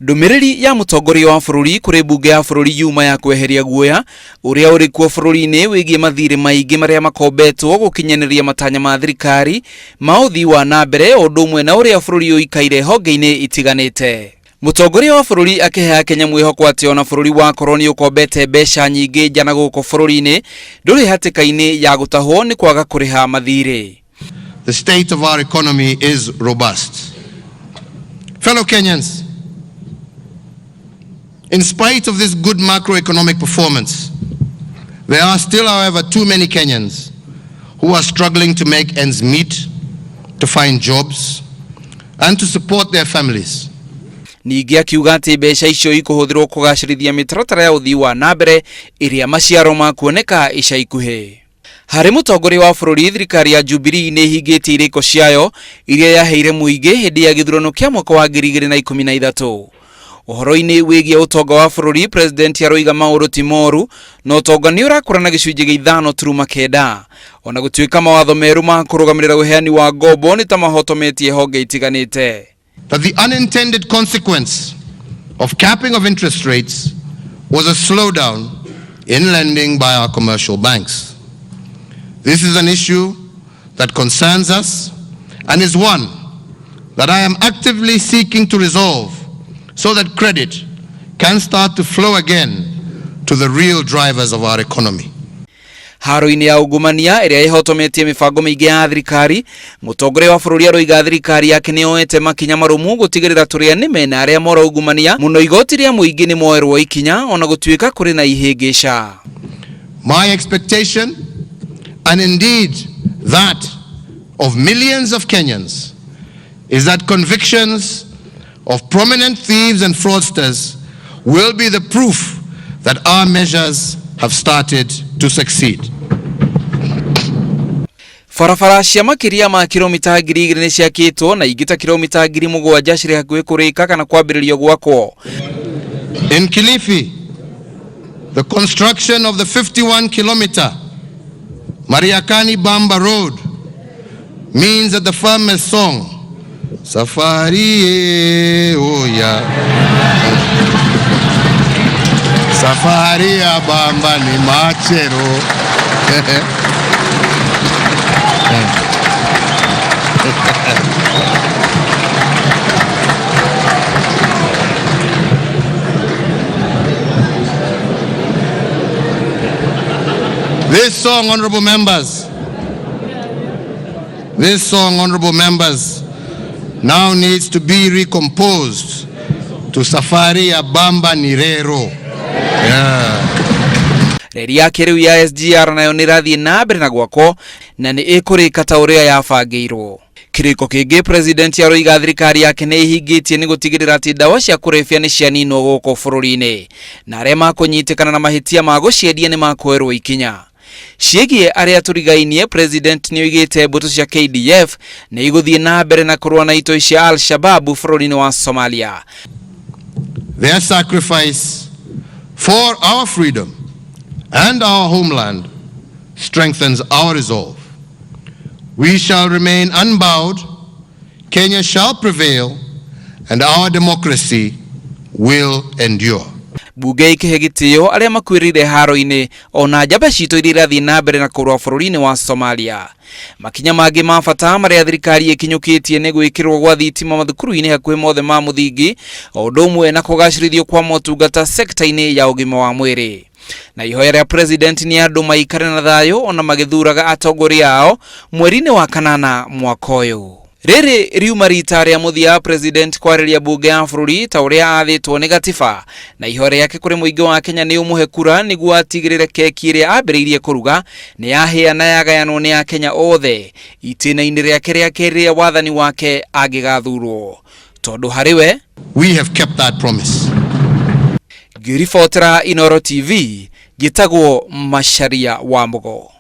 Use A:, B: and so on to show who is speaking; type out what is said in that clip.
A: Ndũmĩrĩri ya mũtongoria wa bũrũri kũrĩ mbunge ya bũrũri yuma ya kweheria guoya ũrĩa ũrĩ kuo bũrũri-inĩ wĩgiĩ mathirĩ maingĩ marĩa makombetwo gũkinyanĩria matanya ma thirikari ma ũthii wa na mbere o ũndũ ũmwe na ũrĩa bũrũri ũikaire honge-inĩ itiganĩte. Mũtongoria wa bũrũri akĩhe Akenya mwĩhoko atĩ ona bũrũri wakorwo nĩ ũkombete mbeca nyingĩ nja na gũkũ bũrũri-inĩ ndũrĩ hatĩka-inĩ ya gũtahwo nĩ kwaga kũrĩha mathirĩ.
B: The state of our economy is robust. Fellow Kenyans, in spite of this good macroeconomic performance, there are still, however, too many Kenyans who are struggling to make ends meet, to find jobs, and to support their families.
A: Ningĩ akiuga atĩ mbeca icio ikũhũthĩrwo kũgacĩrithia mĩtaratara ya ũthii wa na mbere ĩrĩa maciaro makuoneka ica ikuhĩ. Harĩ mũtongoria wa bũrũri, thirikari ya Jubilee nĩ ĩhingĩtie irĩko ciayo iria yaheire mũingĩ hĩndĩ ya gĩthurano kĩa mwaka wa 2013. Ũhoro-inĩ wĩgiĩ ũtonga wa bũrũri, President aroiga maũndũ ti moru na ũtonga nĩ ũrakũra na gĩcunjĩ gĩa 5.9. Ona gũtuĩka mawatho merũ ma kũrũgamĩrĩra ũheani wa ngombo nĩ ta mahotometie honge itiganĩte.
B: That the unintended consequence of capping of interest rates was a slowdown in lending by our commercial banks. This is an issue that concerns us and is one that I am actively seeking to resolve so that credit can start to flow again to the real drivers of our economy.
A: Haro-inĩ ya ungumania ĩrĩa ĩhotometie mĩbango mĩingĩ ya thirikari, mũtongoria wa bũrũri aroiga thirikari yake nĩ yoete makinya marũmu gũtigĩrĩra tũrĩa nĩme na arĩa mora ungumania mũno igoti rĩa mũingĩ nĩ moerwo ikinya ona gũtuĩka kũrĩ na ihĩngĩca.
B: My expectation, and indeed that of millions of Kenyans, is that convictions of prominent thieves and fraudsters will be the proof that our measures have started to succeed.
A: Barabara cia makĩria ma kilomita 2000 nĩ ciakĩtwo na ingĩ ta kilomita 7000 cirĩ hakuhĩ kũrĩka kana kwambĩrĩrio gwakwo.
B: In Kilifi, the construction of the 51-kilometer Mariakani Bamba Road means that the famous song, Safari oya, Safari ya Bamba ni machero. This song, honorable members, this song, honorable members, now needs to be recomposed to Safari ya Bamba Nirero. Yeah.
A: Reri ya kĩrĩu ya SGR nayo nĩ ĩrathiĩ na mbere na gwakwo na nĩ ĩkũrĩka ta ũrĩa yabangĩirwo. Kĩrĩko kĩngĩ president aroiga thirikari yake nĩ ĩhingĩtie nĩ gũtigĩrĩra atĩ ndawa cia kũrebia nĩ cianinwo gũkũ bũrũri-inĩ na arĩa makũnyitĩkana na mahĩtia ma gũciendia nĩ makuoerwo ikinya. Ciĩgiĩ arĩa tũrigainie, president nĩ oigĩte mbũtũ cia KDF nĩ igũthiĩ na mbere na kũrũa na itoi cia Al-Shabaab bũrũri-inĩ wa Somalia.
B: Their sacrifice for our freedom and our homeland strengthens our resolve. We shall remain unbowed, Kenya shall prevail, and our democracy will endure.
A: Bunge ikĩhe gĩtĩo arĩa makuĩrĩire haro-inĩ ona njamba citũ iria irathiĩ na mbere na kũrũa bũrũri-inĩ wa Somalia. Makinya mangĩ ma bata marĩa thirikari ĩkinyũkĩtie nĩ gwĩkĩrwo gwa thitima mathukuru-inĩ hakuhĩ mothe ma mũthingi o ũndũ ũmwe na kũgacĩrithio kwa motungata sekta-inĩ ya ũgima wa mwĩrĩ. Na ihoya rĩa president nĩ andũ maikare na thayũ ona magĩthuraga atongoria ao mweri-inĩ wa kanana mwaka ũyũ. Rĩrĩ riuma rita rĩa mũthia president kwarĩria bunge ya bũrũri ta ũrĩa athĩtwo nĩ gatiba na ihoya rĩake kũrĩ mũingĩ wa Kenya nĩ ũmũhe kura nĩguo atigĩrĩre keki ĩrĩa ambĩrĩirie kũruga nĩ yahĩa na yagayanwo nĩ Akenya othe itĩna-inĩ rĩake rĩa kerĩ rĩa wathani wake angĩgathurwo tondũ harĩ we
B: We have kept that promise.
A: Ngĩribotera Inooro TV njĩtagwo Macharia wa Mũgo.